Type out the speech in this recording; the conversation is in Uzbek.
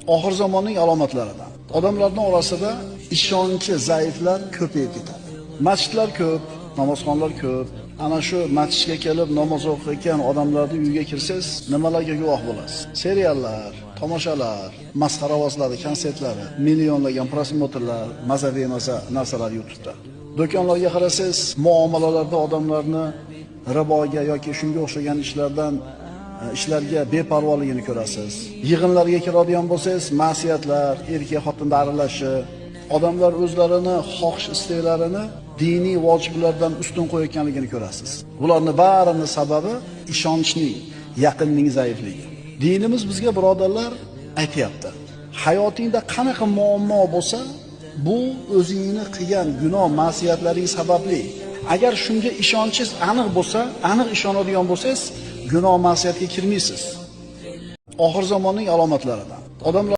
Oxir zamonning alomatlaridan. Odamlarning orasida ishonchi zaiflar ko'payib ketadi. Masjidlar ko'p, namozxonlar ko'p. Ana shu masjidga kelib namoz o'qiyotgan odamlarning uyiga kirsangiz, nimalarga guvoh bo'lasiz? Seriallar, tomoshalar, masxaravozlari, konsertlari, millionlagan prosmotrlar, maza bemaza narsalar YouTube'da. Do'konlarga qarasangiz, muomalalarda odamlarni riboga yoki shunga o'xshagan ishlardan ishlarga beparvoligini ko'rasiz. Yig'inlarga kiradigan bo'lsangiz, ma'siyatlar, erkak xotinda aralashishi, odamlar o'zlarini xohish istaklarini diniy vojiblardan ustun qo'yayotganligini ko'rasiz. Bularni barini sababi ishonchning, yaqinning zaifligi. Dinimiz bizga, birodarlar, aytayapti. Hayotingda qanaqa muammo bo'lsa, bu o'zingni qilgan gunoh, ma'siyatlaring sababli. Agar shunga ishonchingiz aniq bo'lsa, aniq ishonadigan bo'lsangiz, gunoh ma'siyatga kirmaysiz. Oxir zamonning alomatlaridan. Odamlar